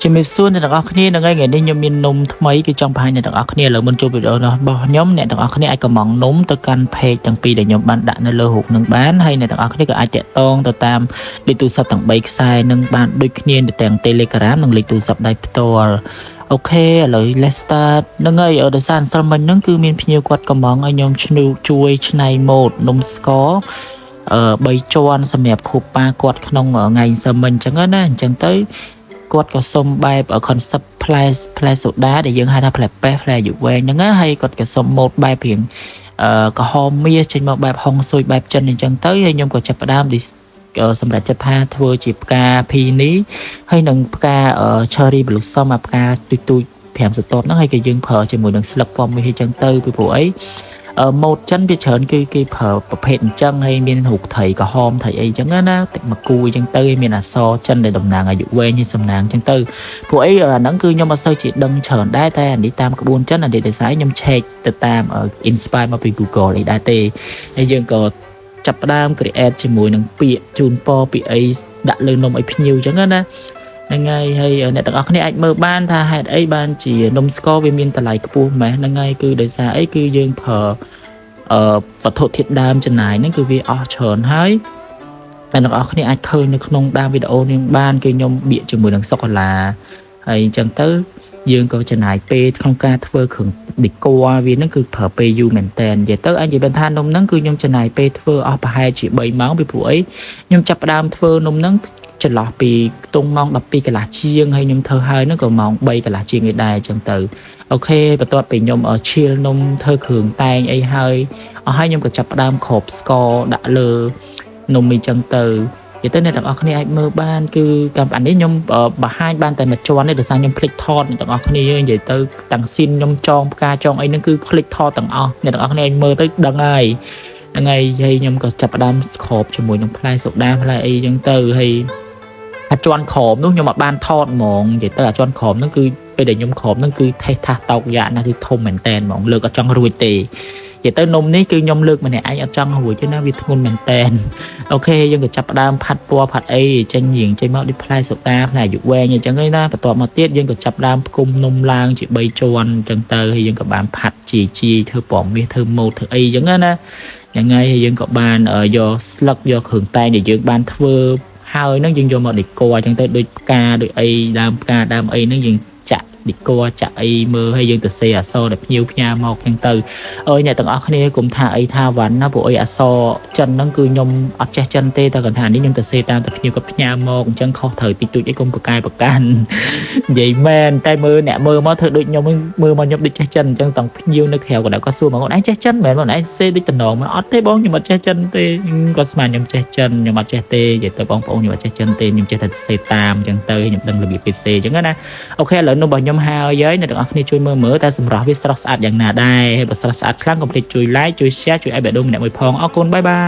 ជំរាបសួរអ្នកទាំងអស់គ្នាហ្នឹងហើយថ្ងៃនេះខ្ញុំមាននំថ្មីគឺចង់បង្ហាញអ្នកទាំងអស់គ្នាឥឡូវមុនចូលវីដេអូរបស់ខ្ញុំអ្នកទាំងអស់គ្នាអាចកម្មង់នំទៅកាន់ page ទាំងពីរដែលខ្ញុំបានដាក់នៅលើរូបនឹងបានហើយអ្នកទាំងអស់គ្នាក៏អាចតាក់ទងទៅតាមលេខទូរស័ព្ទទាំង3ខ្សែនឹងបានដូចគ្នាទាំង Telegram និងលេខទូរស័ព្ទដៃផ្ទាល់OK ឥឡូវ let's start ហ្នឹងហើយដោយសារម្សិលមិញហ្នឹងគឺមានភ្ញៀវគាត់កម្មង់ឲ្យខ្ញុំឆ្នូជួយឆ្នៃម៉ូដនំស្ករ 3ជាន់សម្រាប់ខួបប៉ាគាត់ក្នុងថ្ងៃម្សិលមិញអញ្ចឹងណាអញ្ចឹងទៅគាត់ក៏សុំបែប concept ផ្លែផ្លែសូដាដែលយើងហៅថាផ្លែប៉េះផ្លែអាយុវែងហ្នឹងណាហើយគាត់ក៏សុំម៉ូដបែបរៀងក្រហមមាសចេញមកបែបហុងស៊ុយបែបចិនអញ្ចឹងទៅហើយខ្ញុំក៏ចាប់ផ្ដើមសម្រាប់ចិត្តថាធ្វើជាផ្កាភីនីហើយនឹងផ្កា cherry blossom អាផ្កាទូចទូច5សន្ទាប់ហ្នឹងហើយក៏យើងប្រើជាមួយនឹងស្លឹកពណ៌មាសអញ្ចឹងទៅពីព្រោះអីម៉ូតចិនវាច្រើនគឺគេប្រើប្រភេទអញ្ចឹងហើយមានរូបត្រីក្រហមត្រីអីអញ្ចឹងណាទឹកមកគូអញ្ចឹងទៅហើយមានអក្សរចិនដែលតំណាងអាយុវែងហើយសំណាងអញ្ចឹងទៅព្រោះអីអាហ្នឹងគឺខ្ញុំអត់សូវជាដឹងច្រើនដែរតែអានេះតាមក្បួនចិនអានេះដោយសារខ្ញុំឆែកទៅតាម inspire មកពី Google អីដែរទេហើយយើងក៏ចាប់ផ្ដើម create ជាមួយនឹងពាក្យជូនពរពាក្យអីដាក់លើនំឲ្យភ្ញៀវអញ្ចឹងណាហ្នឹងហើយហើយអ្នកទាំងអស់គ្នាអាចមើលបានថាហេតុអីបានជានំស្ករវាមានតម្លៃខ្ពស់ម៉េះហ្នឹងហើយគឺដោយសារអីគឺយើងប្រើវត្ថុធាតុដើមចំណាយហ្នឹងគឺវាអស់ច្រើនហើយតែអ្នកទាំងអស់គ្នាអាចឃើញនៅក្នុងដើមវីដេអូនេះបានគឺខ្ញុំបៀកជាមួយនឹងសូកូឡាហើយអញ្ចឹងទៅយើងក៏ចំណាយពេលក្នុងការធ្វើគ្រឿង decor វាហ្នឹងគឺប្រើពេលយូរមែនតើនិយាយទៅអញនិយាយថានំហ្នឹងគឺខ្ញុំចំណាយពេលធ្វើអស់ប្រហែលជា3ម៉ោងពីព្រោះអីខ្ញុំចាប់ផ្ដើមធ្វើនំហ្នឹងចន្លោះពីខ្ទង់ម៉ោង12កន្លះជាងហើយខ្ញុំធ្វើហើយហ្នឹងក៏ម៉ោង3កន្លះជាងឯដែរអញ្ចឹងទៅOK បន្ទាប់ពីខ្ញុំឈៀលនំធ្វើគ្រឿងតែងអីហើយអស់ហើយខ្ញុំក៏ចាប់ផ្ដើមគ្របស្ករដាក់លើនំអីចឹងទៅ និយាយទៅអ្នកទាំងអស់គ្នាអាចមើលបានគឺកម្មអានេះខ្ញុំបង្ហាញបានតែមួយជាន់ទេដោយសារខ្ញុំភ្លេចថតអ្នកទាំងអស់គ្នានិយាយទៅទាំង scene ខ្ញុំចងផ្កាចងអីហ្នឹងគឺភ្លេចថតទាំងអស់អ្នកទាំងអស់គ្នាអាចមើលទៅដឹងហើយហ្នឹងហើយហើយខ្ញុំក៏ចាប់ផ្ដើមគ្របជាមួយនឹងផ្លែសូដាផ្លែអីចឹងទៅហើយអាចន់ក្រមនោះខ្ញុំអត់បានថតហ្មងនិយាយទៅអាចន់ក្រមហ្នឹងគឺពេលដែលខ្ញុំក្រមហ្នឹងគឺថេះថាសតោកយ៉ាណាស់គឺធំមែនតែនហ្មងលើកអត់ចង់រួចទេនិយាយទៅនំនេះគឺខ្ញុំលើកម្នាក់ឯងអត់ចង់រួចទេណាវាធ្ងន់មែនតែន OK យើងក៏ចាប់ផ្ដើមផាត់ពណ៌ផាត់អីចេញរៀងចេញមកដូចផ្លែសូដាផ្លែអាយុវែងអញ្ចឹងឯណាបន្ទាប់មកទៀតយើងក៏ចាប់ផ្ដើមផ្គុំនំឡើងជា3ជាន់អញ្ចឹងទៅហើយយើងក៏បានផាត់ជាជាធ្វើពណ៌មាសធ្វើម៉ូតធ្វើអីអញ្ចឹងណាហ្នឹងហើយហើយយើងក៏បានយកស្លឹកយកគ្រឿងតែងដែលយើងបានធ្វើហើយហ្នឹងយើងយកមក decor អញ្ចឹងទៅដូចផ្កាដូចអីដើមផ្កាដើមអីហ្នឹងយើងចាក់ decor ចាក់អីមើលហើយយើងទៅសេអក្សរដែលភ្ញៀវផ្ញើមកអញ្ចឹងទៅអើយអ្នកទាំងអស់គ្នាកុំថាអីថាវ៉ាន់ណាព្រោះអីអក្សរចិនហ្នឹងគឺខ្ញុំអត់ចេះចិនទេតែគាត់ថានេះខ្ញុំទៅសេតាមតែភ្ញៀវគាត់ផ្ញើមកអញ្ចឹងខុសត្រូវតិចតួចអីកុំប្រកែប្រកាន់និយាយមែនតែមើលអ្នកមើលមកធ្វើដូចខ្ញុំមើលមកខ្ញុំដូចចេះចិនអញ្ចឹងតង់ភ្ញៀវនៅក្រៅក៏ដែរគាត់សួរមកអូនឯងចេះចិនមែនបងឯងសេដូចតំណងមកអត់ទេបងខ្ញុំអត់ចេះចិនទេគាត់ស្មានខ្ញុំចេះចិនខ្ញុំអត់ចេះទេនិយាយទៅបងប្អូនខ្ញុំអត់ចេះចិនទេខ្ញុំចេះតែសេតាមអញ្ចឹងទៅខ្ញុំដឹងរបៀបគេសេអញ្ចឹងណាOK ឥឡូវនំរបស់ខ្ញុំហើយហើយអ្នកទាំងអស់គ្នាជួយមើលមើលតែសម្រស់វាស្រស់ស្អាតយ៉ាងណាដែរហើយបើស្រស់ស្អាតខ្លាំងកុំភ្លេចជួយ like ជួយ share ជួយឲ្យបេះដូងម្នាក់មួយផងអរគុណ bye bye.